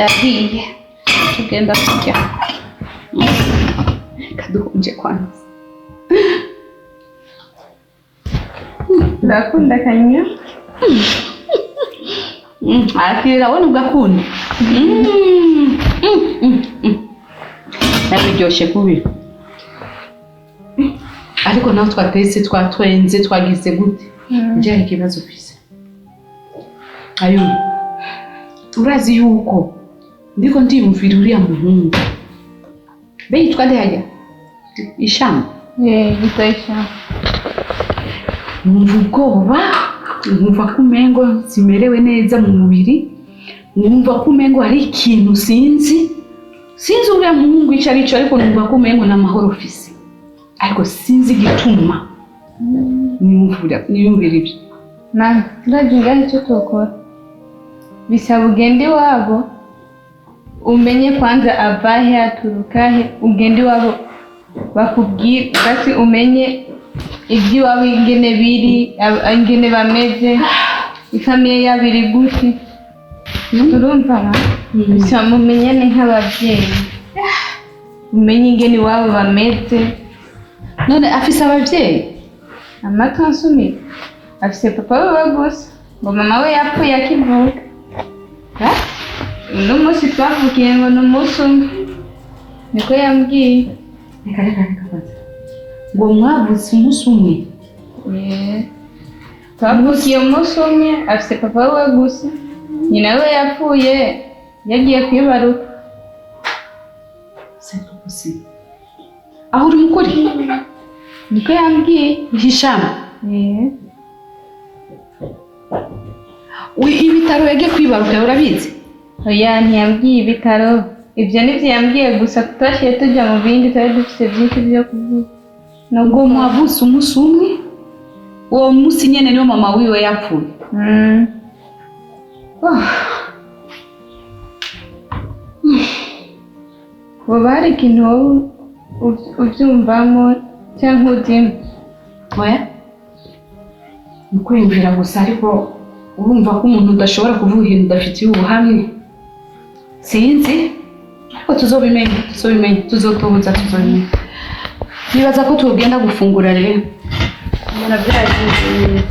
Byahiye, tugenda kurya. Kaduhunje kwanza. Urakunda akanywa? Akira we nubwo akunda. Nabiryoshe kubi. Ariko naho twatetse, twatwenze, twagize gute, njye hari ikibazo ufise. Ayo, urazi yuko ndiko ndiyumvira uriya muhungu be yitwa nde hajya? Ishamba. Eh, yitwa Ishamba. Numva ubwoba, nkumva ko umengo simerewe neza mu mubiri, nkumva ko umengo hari ikintu sinzi. Sinzi uriya muhungu icyo ari cyo, ariko numva ko umengo n'amahoro ufise, ariko sinzi igituma niyumvira ibyo. Mama, urazi ngaho icyo tukora? Bisaba ugende iwabo, umenye kwanza avahe, aturuka he, ugende iwabo bakubwire, basi umenye iby'iwabo ingene biri, ingene bameze, ifamiye yabo iri gute. Urumva ma? Bisaba mumenyane nk'ababyeyi, umenye ingene iwabo bameze. None afise ababyeyi? Amatwi ansumira, afise papa wiwe gusa, ngo mama we yapfuye akivuka. Uno munsi twavukiye ngo ni umunsi umwe, niko yambwiye. Reka, reka, reka kwanza. Ngo mwavutse umunsi umwe? Yeah. Twavukiye umunsi umwe, afise papa wiwe gusa, nyina we yapfuye yagiye kwibaruka. C'est pas possible. Aho uri mukuri? Niko yambwiye. Hisham? Yeah. Ibitaro yagiye kwibaruka urabizi? Oya, ntiyambwiye ibitaro, ibyo nibyo yambwiye gusa. Twaciye tujya mu bindi, twari dufite byinshi byo kuvuga no Ngo gukora. Mwavutse umunsi umwe, uwo munsi nyene niwo mama wiwe yapfuye? Mm. Oh. Hoba hari ikintu wowe ubyumvamo cyangwa uzimo? Oya, ni ukwiyumvira gusa, ariko urumva ko umuntu udashobora kuvuga ibintu udafitiye ubuhamya. Sinzi, ariko tuzobimenya, tuzobimenya, tuzotohoza, tuzobimenya. Nibaza ko tugenda gufungura rero. Mbona byagenze neza.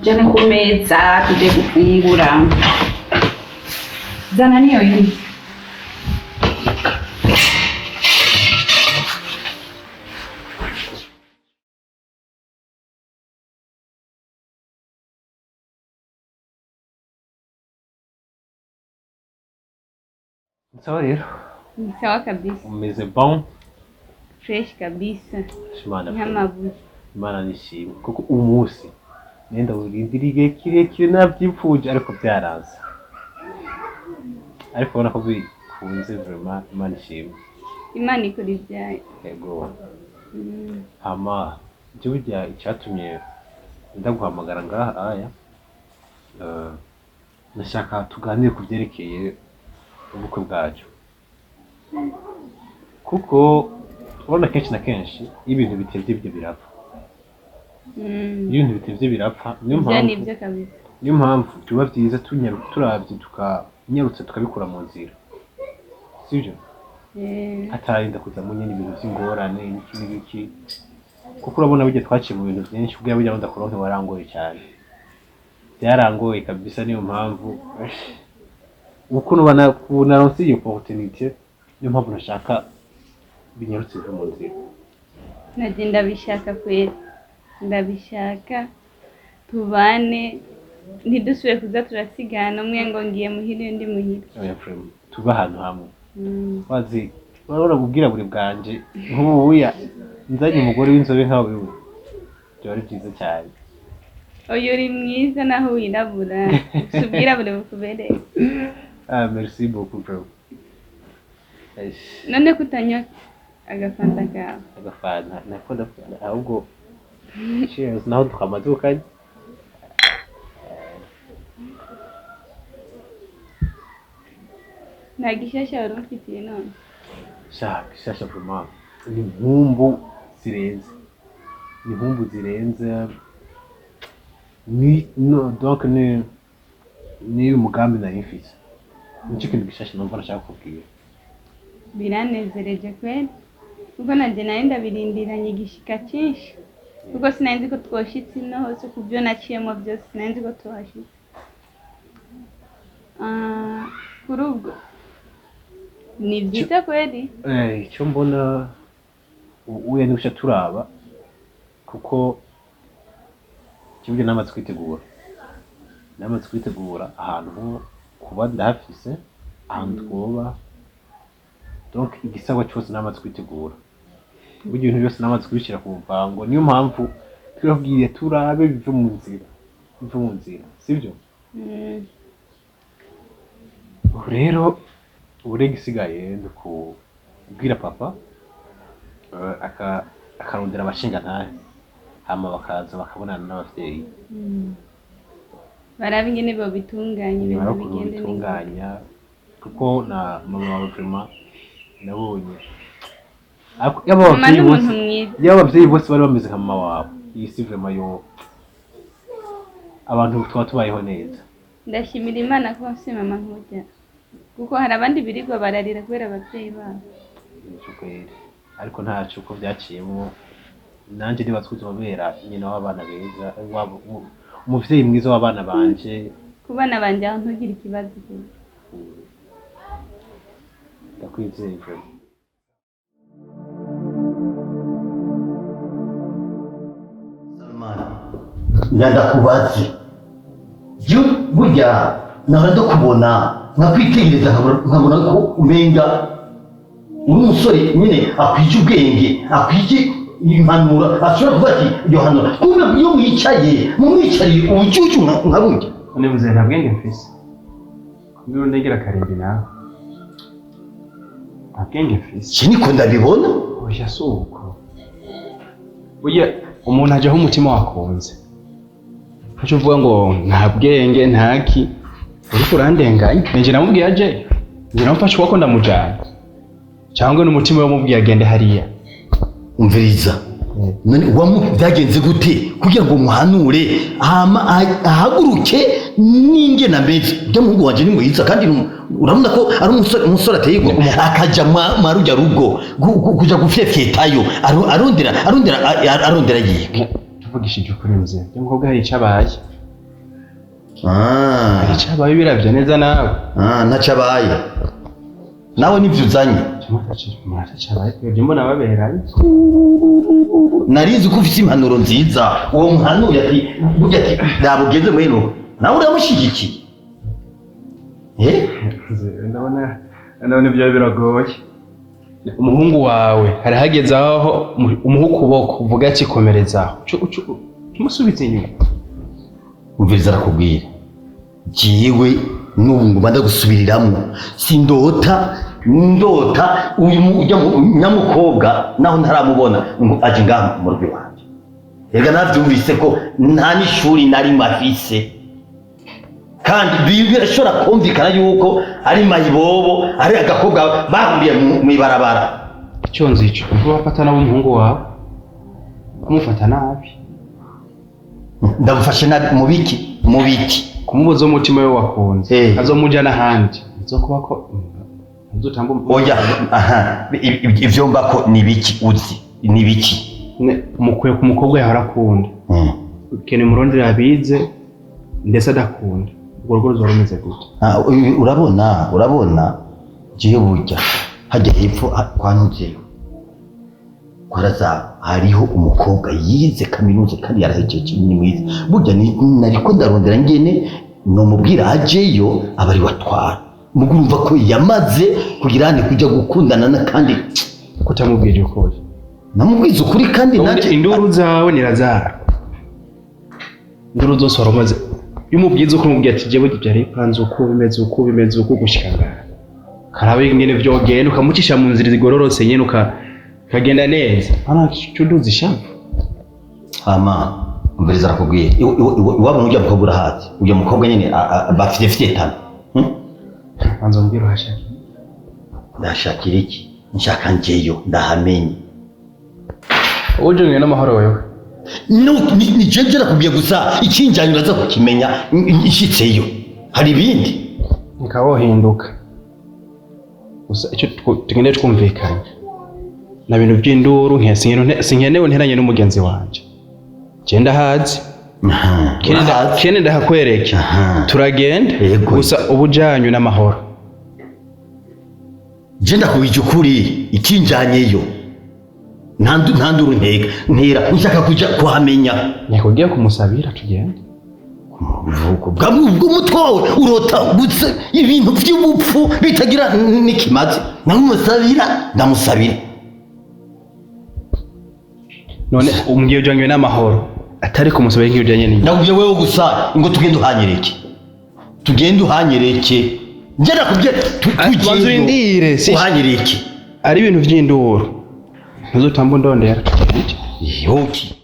Jana ku meza tuje gufungura. Zana niyo yindi. Sawa rero. Ni sawa kabisa. Umeze bon? Fresh kabisa. Imana nk'amabuye. Imana nishimwe kuko umunsi nenda urindira igihe kirekire nabyipfuje, ariko byaranze, ariko ubona ko bikunze. Vraiment, Imana ishimwe. Imana ikora ibyayo. Yego. Hama ibyo burya icyatumye ndaguhamagara ngaha aya, ndashaka tuganire ku byerekeye ubukwe bwacu, kuko urabona kenshi na kenshi iyo ibintu bitevye ibyo birapfa. Iyo ibintu bitevye birapfa, niyo Ibyo mpamvu ni byo kabisa. Niyo mpamvu biba byiza turavye tukanyarutse tukabikura mu nzira, sibyo? Eh. Hatarinda kuzamo nyine ibintu by'ingorane n'iki n'ibiki, kuko urabona burya twaciye mu bintu byinshi. Ubwo burya ndakuronke warangoye cyane, byarangoye kabisa. Niyo mpamvu ukuntu naronse iyo opportunité, niyo mpamvu nashaka binyarutse bive mu nzira. Najye ndabishaka kweri, ndabishaka tubane, ntidusubire kuza turasigana, umwe ngo ngiye muhira, undi muhira. Oya, vraiment, tuve ahantu hamwe. Wazi urabona ubwirabure bwanje, nk'ubuya nzanye umugore w'inzobe nka wewe byaba ari byiza cyane. Oya, uri mwiza naho wirabura, ufite ubwirabure bukubereye. Ah, merci beaucoup bro. Eish. None kutanywa agafanta kawe? Agafanta nako ndakunda ahubwo. Cheers, naho twamadukanye. Nta gishasha wari umfitiye none? Sha, gishasha vraiment ni inkumbu zirenze, ni inkumbu zirenze. Ni no, donc ni umugambi nari mfise. Nicyo kintu gishasha numva nashaka kukubwira. Biranezereje kweli, kuko nanjye nari ndabirindiranye igishika cyinshi, kuko sinari nzi ko twoshitse ino hose. Ku byo naciyemo byose, sinari nzi ko tuhashitse. Ah, kuri ubwo ni byiza kweli. Icyo mbona uya ntibuca turaba, kuko kiburyo namaze kwitegura ahantu ho kuba, ndahafise ahantu twoba. Donc igisabwa cyose namaze kwitegura, burya ibintu byose namaze kubishyira ku mvango. Niyo mpamvu turabwiye turabe bive mu nzira, bive mu nzira, sibyo? Mm. Ubu rero, ubu rero igisigaye ni ukubwira papa akarondera abashingantahe, hama bakaza bakabonana n'abavyeyi. Barabe ingene bobitunganya, ibintu Nyuma yo bigende neza. kubitunganya, kuko na mama wawe vraiment nabonye yaba Mama ni abavyeyi umuntu bose mwiza. Yaba abavyeyi bose bari bameze nka mama wawe, iyi si vraiment yo abantu tuba tubayeho neza. Ndashimira Imana kuba mfise mama nkurya, kuko hari abandi birirwa bararira kubera abavyeyi babo. Nico kweri, ariko ntaco uko vyaciyemwo, nanje niba twuzobera nyina w'abana beza, umuvyeyi mwiza w'abana banje. Ku bana banje aho ntugire ikibazo. Ndakwizeye vraiment. Salman, ndakubaze yo, burya nahora ndakubona nkakwitegereza, nkabona ko umenga uri umusore nyine akwije ubwenge, akwije impanuro, ashobora kuvuga ati yohanura. Kumbe iyo mwicaye mumwicariye ubucucu nka burya. None muzehe, nta bwenge mfise? Kubwira undegera akarembi nawe, nta bwenge mfise? Iki niko ndabibona. Oya, si uko. Burya umuntu ajaho umutima wakunze. Ntaco uvuga ngo nta bwenge ntaki, uriko urandenganya. Ninjye namubwiye aje, njye namufashe ukuboko ndamujana, cyangwa n'umutima wamubwiye agende hariya? Umviriza, none wamu byagenze gute kugira ngo muhanure hama ahaguruke n'ingene ameze? Ujya muhungu wanje ni mwiza, kandi urabona ko ari umusore ateye igomwe, akaja mwa rujya rugo kuja gufyefyetayo, arondera yiwe. Tuvugishije ukuri muzehe, ujya mukobwa hari ico abaye. Ah, hari ico abaye, biravye neza nawe. Ah, ntaco abaye, nawe nivyo uzanye. Ntaco abaye, twebwe mbona baberanye. Narizi ko ufise impanuro nziza. Uwo muhanuye ati burya, ati raba ugeze mweno, nawe uramushyigikiye, eh? Ndabona ibyo biragoye. Umuhungu wawe hari hageze aho umuha ukuboko, uvuga ati komerezaho, umusubize inyuma. Umviriza, arakubwira jewe n'ubu nguma ndagusubiriramwo, sindota ndota uyu ujya nyamukobwa, naho ntaramubona ngo aje ngaha mu rugo iwanje. Rega navyumvise ko nta n'ishuri na rimwe afise, kandi birashobora kumvikana yuko ari mayibobo, ari agakobwa bahuriye mw'ibarabara. Icyo nzi ico uko bafata nabi umuhungu wawe, kumufata nabi. Ndamufashe nabi mu biki, mu biki? Kumubuza umutima we wakunze. Azomujana ahandi uzokuba ko uzotanga. Oya, aha, ivyo mbako ni biki uzi, ni biki? Umukwiye ku mukobwa yahora akunda. Ukeneye umurondera abize ndetse adakunda, urwo rugo ruzoba rumeze gute? Ah, urabona jewe burya hajya hepfo kwa Ntuzeyo kwa Razaro hariho umukobwa yize kaminuza kandi yarahejeje, ni mwiza. Burya nariko ndarondera ngene nomubwira ajeyo aba ari watwara, mugo urumva ko yamaze kugira ane kuja gukundana n'akandi. Kutamubwira ukuri? Namubwiza ukuri kandi Ubundi nanje induru zawe ni Lazaro, induru zose wari umaze. Iyo umubwiza uko, umubwiye ati jewe byari bipanze uko, bimeze uko, bimeze uko, gushika ngaha, karabe ingene vyogenda, ukamucisha mu nzira zigororotse nyene, ukagenda neza, hana cuduza ishavu. Hama umviriza, arakubwira iwabo n'urya mukobwa urahazi, uyo mukobwa nyene bafite fyetana. Banza umbwire uhashaka. Ndashakira iki? Nshaka njeyo ndahamenye. Uje n'amahoro wewe? No, ni jeje nakubwiye gusa ikinjanye uraza kukimenya nshitseyo, hari ibindi. Nikawohinduka. Gusa icyo tugende twumvikanye. Na bintu by'induru sinkenewe nteranye n'umugenzi wanje. Genda hazi. Kene ndahakwereke. Turagenda gusa ubujanywe n'amahoro. Je ndakubije ukuri ikinjanyeyo. Ntanduru nteka ntera nshaka kuja kuhamenya. Nyakugiye kumusabira tugende. Uvuko bwa umutwe wawe urota gutse ibintu by'ubupfu bitagira n'ikimazi. Namusabira ndamusabira. None umgiye ujanywe n'amahoro atari kumusabira ngiye ujanye n'iki. Ndakubwiye wewe gusa ngo tugende uhanyereke. Tugende uhanyereke. Nje ndakubwiye tugende uhanyereke. Ari ibintu by'induru. Ntuzotamba ndondera tugende. Yoki.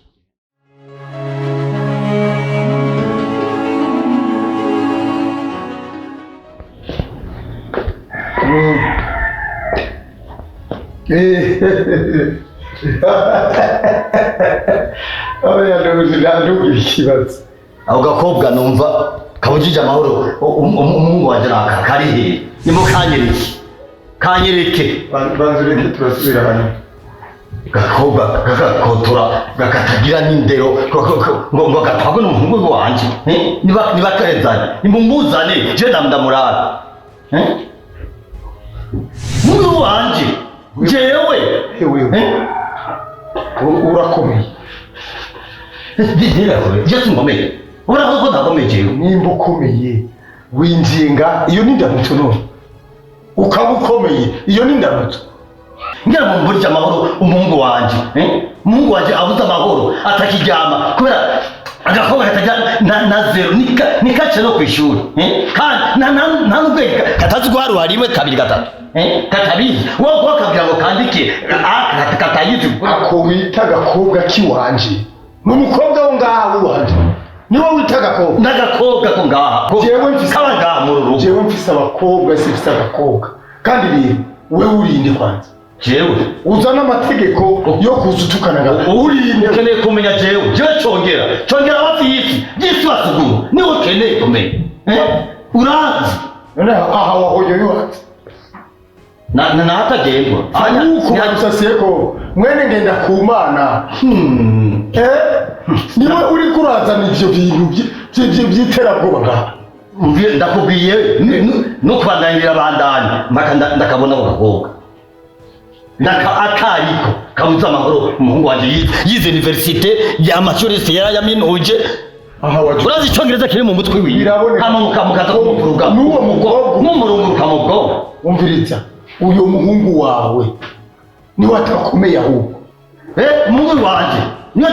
Ako gakobwa numva kabujije amahoro umuhungu wanje naka kari he nimo kanyereke kanyereke banzureke turasubira hano gakobwa gakakotora gakatagira n'indero ngo gatwagwe n'umuhungu wanje niba karezanye nimumuzane je ndamurara muhungu wanje jewe urakomeye. Je sinkomeye uraho ko ndakomeye jewe. Nimba ukomeye winjinga iyo ni ndamutso none ukaba ukomeye iyo ni ndamutso. Ngira mu mburya amahoro umuhungu wanje umuhungu wanje abuze amahoro atakiryama kubera agakobwa katagira na zero nikace no kwishuri kandi nta n'ubwenge katazi guharura rimwe kabiri gatatu katabizi wowe wakabwira ngo kandike katayizi. Ako wita agakobwa kiwanje n'umukobwa wo ngaha wanje niwe wita agakobwa n'agakobwa ko ngaha kaba ngaha mu rugo. Jewe mfise abakobwa sifise agakobwa kandi rero wewe urinde kwanza. Jewe uzana amategeko yo kuzutukana ngaha urinde. Ukeneye kumenya jewe jewe congera hafi y'isi y'isi wasuguru niwe ukeneye kumenya urazi none aha wahoyo yuhatse na hatagendwa nuko bagusasiyeko mwene ngenda kumana niwe uri kurazana ivyo bintu by'iterabwoba ngaha. Ndakubwiye no kubandanya bandanya mpaka ndakabona ako gakobwa akariko kabuze amahoro umuhungu wanje yize universite y'amashuri yarayaminuje. Urazi icongereza kiri mu mutwe wiwe hama mukaza kumuvuruga n'uwo mukobwa n'umurunguruka mu bwonko. Umviriza uyo muhungu wawe niwe atakomeye ahubwo. Umuhungu wanje niwe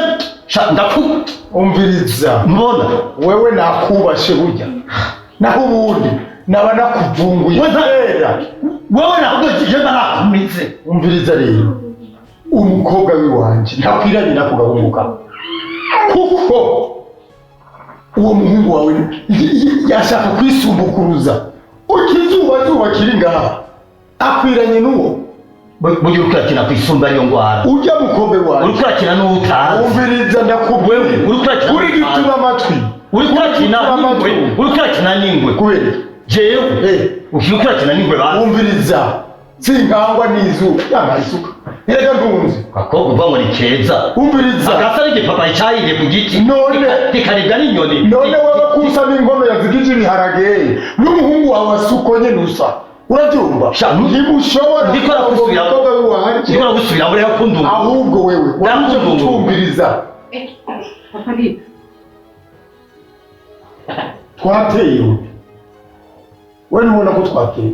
umviriza mbona wewe nakubashe burya naho ubundi naba nakuvunguye kera wewe nahubwo je barakumize. Umviriza rero umukobwa wiwanje ntakwiranye nako gahunguka kuko uwo muhungu wawe yashaka kwisumbukuruza ukizuba zuba kiri ngaha akwiranye n'uwo burya uriko urakina kwisumba iyo ngwara ujya mukombe wawe uriko urakina n'utazi. Umviriza ndakubwiye uriko urakina uri gituma amatwi uriko urakina n'ingwe uriko urakina n'ingwe kubera jewe uriko urakina n'ingwe ba. Umviriza sinkangwa n'izuba yanga isuka erega ntunze gakobwa uva ngo ni keza. Umviriza agasa n'igipapayi cayiriye ku giti none kikaribwa n'inyoni none wewe kusa n'inkono yazigije ibiharage n'umuhungu wawe asuko nyene usa urabyumva ntimushobora ndikora gusubira muri yakundunga ahubwo wewe waje gutumviriza. Twateye wewe ntubona ko twateye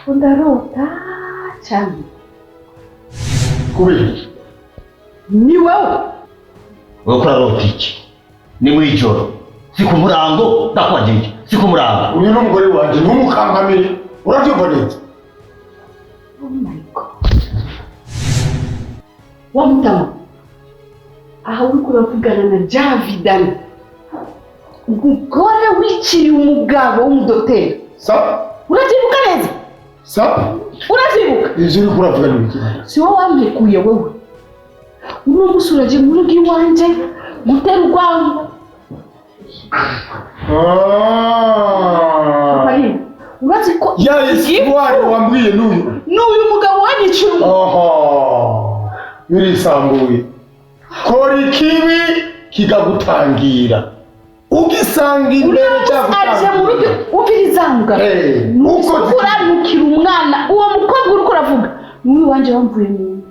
ndarota cyane kubera ni wowe ukora rota iki ni mwijoro si ku murango ndakwagiye si ku murango. Uyu n'umugore wanje ntumukankamire urabyumva neza. Oh my God. Wa mutama aha uriko uravugana na Javidan umugore wiciriye umugabo w'umudoteri. Sa urabyibuka neza? Sa urabyibuka? Ivyo uriko uravuga ni ibiki? Si wowe wampekuye wewe. Uno musi uraje mu rugo iwanje gutera urwango. Urazi ko Ya histoire wambwiye n'uyu. N'uyu mugabo wanyiciye. Oho, birisambuye. Kora ikibi kikagutangira, ugisanga imbere. Aje mu rugo, umviriza mugabo. Uko uranukira umwana uwo mukobwa uriko uravuga n'uyu wanje wamvuye mu nda.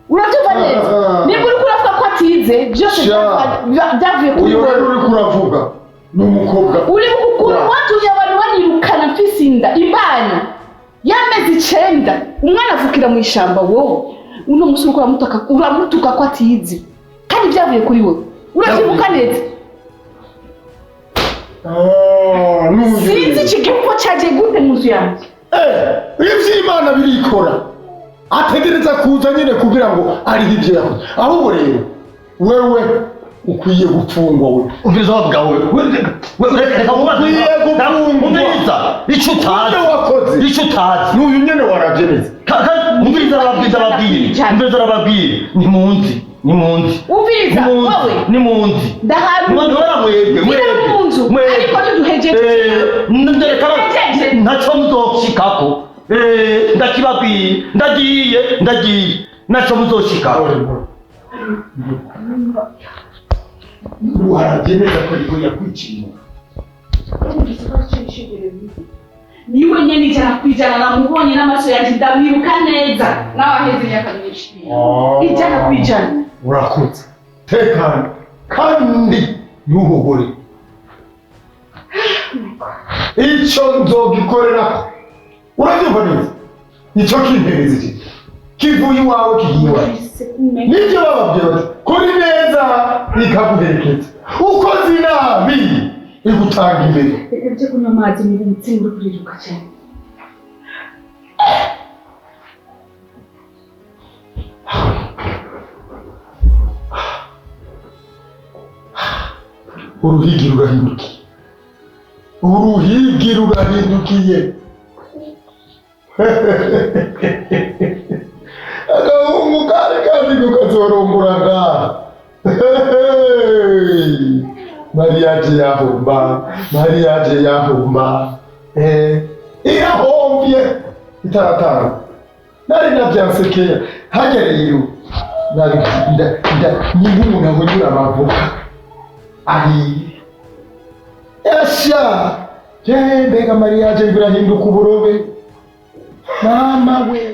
Urabyumva neza? Nimba uriko uravuga ko atize byose byavuye kuri uyu wowe. Rero uriko uravuga ni umukobwa. Uri ukuntu watumye abantu banyirukana mfise inda imbanyi y'amezi 9, umwana avukira mu ishamba. Wowe uno musi uriko uramutuka ko atize kandi byavuye kuri wowe. Urabyibuka neza? N'uyu. Sinzi iki gihugu cyagiye gute mu nzu yanjye. Ivy'Imana birikora, ategereza kuza nyine kugira ngo ariho ibyo yakoze. Ahubwo rero wewe ukwiye gupfungwa we. Umviriza wa bwawe, reka nkubaze. Ukwiye gupfungwa. Umviriza icyo utazi. Ibyo wakoze. Icyo utazi. N'uyu nyene waravyemeza. Umviriza, arababwira, arababwira. Umviriza, arababwira, nimunzi, nimunzi. Umviriza wowe. Nimunzi. Ndahantu. Mwebwe, mwebwe. Ngira mu nzu. Mwebwe. Ariko ntiduhejeje. Ndereka ntacyo muzoshikako. Ndakibabwiye, ndagiye, ndagiye, ntacyo muzoshikako. Waravyemeza ko ariko yakwiciye. Niwe nyene 100% namubonye n'amaso yanjye, ndamwibuka neza Nawe aheze imyaka myinshi. 100%. Urakoze, tekana kandi ntuhogore. Icyo nzogikorerako, urabyumva neza? Icyo kimpereza iki kivuye iwawe kigiye iwawe, nibyo bababwira bati kora neza ikaguherekeza, ukoze inabi igutanga imbere. Reka nje kunywa amazi mu mutsima, uri kuriruka cyane. Uruhigi rurahindukiye, uruhigi rurahindukiye. Agahungu kari kazi kukazorongora ngaha. Mariage yahomba, mariage yahomba. Irahombye itaratanga. Nari navyansekeye hajya rero ni nk'umuntu ahonyura amavoka ahiye. Esha je, mbega mariage birahinduka uburobe, mama we.